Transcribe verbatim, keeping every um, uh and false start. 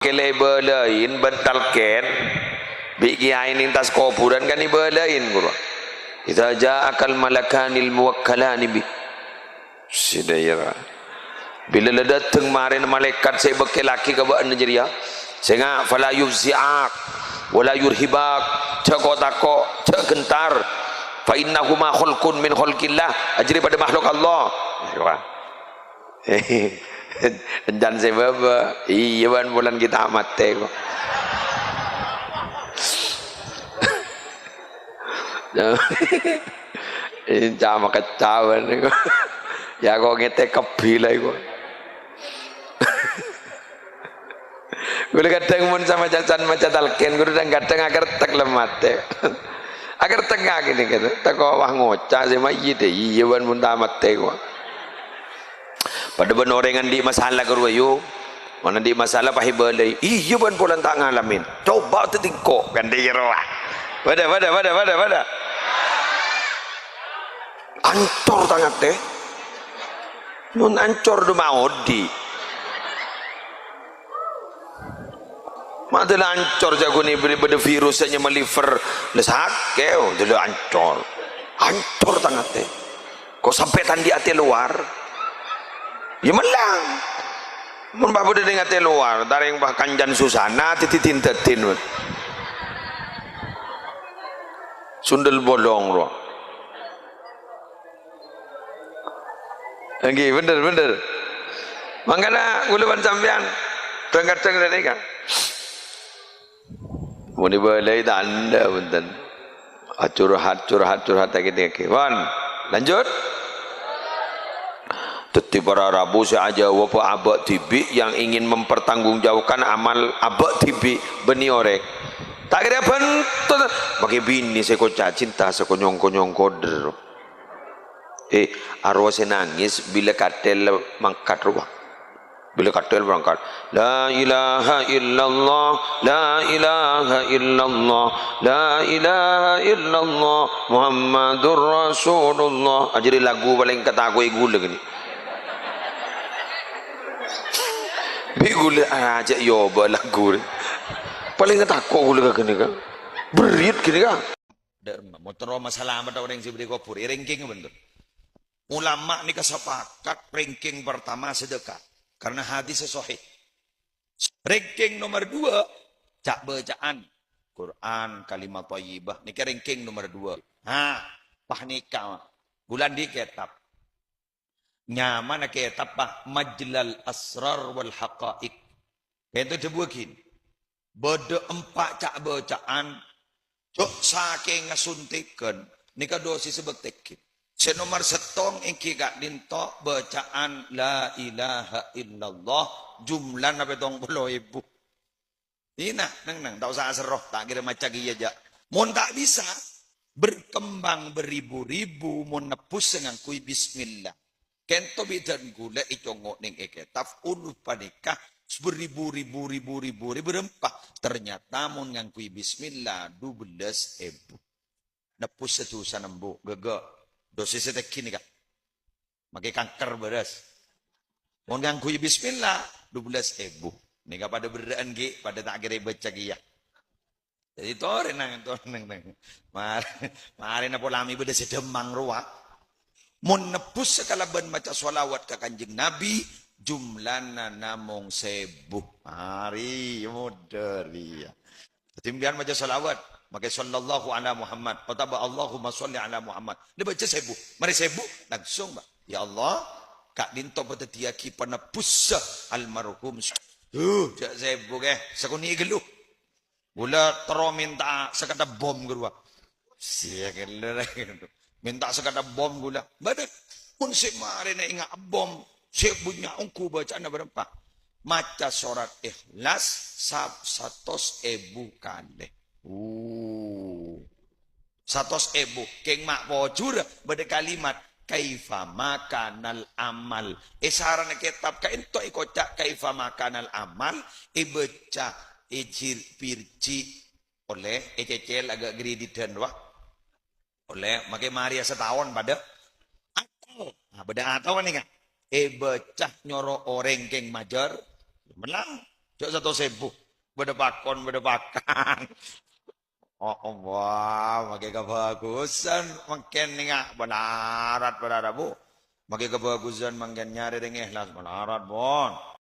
Èlè èbâlâi bân talkèn bi' kèyaè neng attas kobhurân kan èbâlâi, ghuru. "Idza ja'akal malakanil muwakkalani bi-," Sè dhâjâ ra. Bilâ la dâteng marèna malaèkat sè èbâkkèlaghi ka bâ'na jârèya, sènga', "Fala yufzi'ak, wala yurhibak," jhâ' ko'-tako', jhâ' ghentar. "Fa innahuma khalqun min khalqillah," jârèya padâ makhluk Allah. Wah. Èncan sè bâbâ. Iyâ, bân polana ghi' ta' matè, ko'. Èncan makècabân, ko'. Yâ, ko' ngètè kabbhi la, ko'. Ghulâ kadhâng mon samaca, samaca talkèn, ghulâ dhâng-kadhâng akertèk la matè. Akertèk ngakènè, gitu. Tako' wah ngoca' sè mayyit, iyâ, bân mon ta' matè, ko'. Padâ bân orèng andi' masalah, ghuru, ayo. Mon andi' masalah, pas èbâlâi. "Iyâ, bân polana ta' ngalamè." Coba tètèngko', kan dhâjâ rowa. Padâ, padâ, padâ, padâ, padâ. Ancor tang atè. Mon ancor dhu ma' odi'. Ma' dâlâ ancor jhâ' ghun bâdâ virus sè nyama liver. La sakè', oh, dâlâ ancor. Ancor tang atè. Ko' sampè' ta' andi' atè lowar. Yâ mellang. Mon bâ' bâdâ neng atè lowar, tarèng bâ' kancana susana, dâddi din-dâddin. Sundel bolong, ro. Èngghi, bhender, bhender. Mangkana, ghulâ bân sampèyan, dhâng-kadhâng rènèka. Mon èbâlâi tandhâ, bhunten. Ah, curhat, curhat, curhat, sakèng-sakèng. Pon, lanjut. Dâddi, para rabu sè ajâwâb abâ' dhibi' yang ingin mempertanggungjawabkan amal abâ' dhibi', bânnè orèng. Ta' kèra bhânto, ta-, makè binè sè koca' cinta, sè konyong-konyong koder. Eh, arowa sè nangès bilâ katèl mangkat rowa. Bilâ katèl mangkat, "La ilaha illallah, la ilaha illallah, la ilaha illallah, Muhammadur Rasulullah." Ajârè lagu palèng katako'è ghulâ ghânèka. Bi' ghulâ, ah, ajâ' yobâ lagu rè. Palèng katako' ghulâ ka ghânèka. Berriyet ghânèka. Dâ' remma, mon terro masalah orèng sè bâdâ è kobhur, è rèngkèng bhender. Ulama nèka sepakat rèngkèng pertama sedekah, karena hadisnya sahih. Rèngkèng nomor dua, ca'-bâca'an Quran, kalimat thayyibah, nèka rèngkèng nomor dua. Nah, pas nèka, ghulâ andi' kètab. Nyamana kètab, Pak, Majlal Asrar wal Haqaiq. Kento dhâbuwâghin, bâdâ empa' ca'-bâca'an, jhâ' sakènga suntikan, nèka dosis bâktèghin. Sè nomor sèttong èngghi ka'dinto bâca'an La ilaha illallah, jumlana pèttong polo èbu. Ina, neng-neng, ta' osa aserro, ta' kèra maca kèya jâ'. Mon ta' bisa, berkembang beribu-ribu, mon nebbhussa ngangghuy bismillah. Kento bidhâna ghulâ ècongngo' neng è kètab, ulu panèka beribu-ribu, ribu-ribu, ribu rempa. Ternyata mon ngangghuy bismillah, dubellâs èbu. Nebbhussa dhusana embu', ghâghâ. Dosis sè tèghi nèka. Makè kanker bârâs. Mon ngangghuy bismillah, dubellâs èbu. Nèka padâ berrâ'ân ghi', padâ ta' kèra èbâca kèya. Dhâddhi torè nang, torè nang, nang. Mar-, marèna polana bâdâ sè dhâmmang rowa. Mon nebbhussa kalabân maca shalawat ka Kanjeng Nabi, jumlana namong sèbu. Mari, modâ rèya. Dhâddhi, sampèyan maca shalawat, makè sallallahu ala Muhammad, otabâ Allahumma shalli ala Muhammad. Nè bâca sèbu. Marè sèbu, langsung, Pak. Ya Allah, ka'dinto padhâddhiyâghi panebbhussa almarhum. Duh, jâ' sèbu, kè. Sakonè' ghâllu. Ghulâ terro mènta sakadhâp bom ghâruwa. Sia ghâllu. Mènta sakadhâp bom ghulâ. Bâdâ. Mon sè marèna enga' bom, sè bânnya' ongghu bâca'anna bârâmpa? Maca sorat Ikhlas sab-, satos èbu kalè. Uh. Satos èbu. Kèng ma' pojhur bâdâ kalimat, "Kaifa ma kanal amal." È sarana kètab ka'dinto èkoca' "Kaifa ma kanal amal", èbâca, èjir-, birji', ollè, ècècèl aghâ' grididhân rowa. Ollè, makè marèya sataon padâ. Atau, nah, bâdâ atau nèka. Èbâca nyoro orèng kèng majâr, mellang. Jhâ' satos èbu. Bâdâ pakon, bâdâ pakang. Oh, Allah, makè kabhâghusân mangkèn nènga', malarat, malarat, Bu. Makè kabhâghusân mangkèn nyarè rèng èhlas, malarat, pon.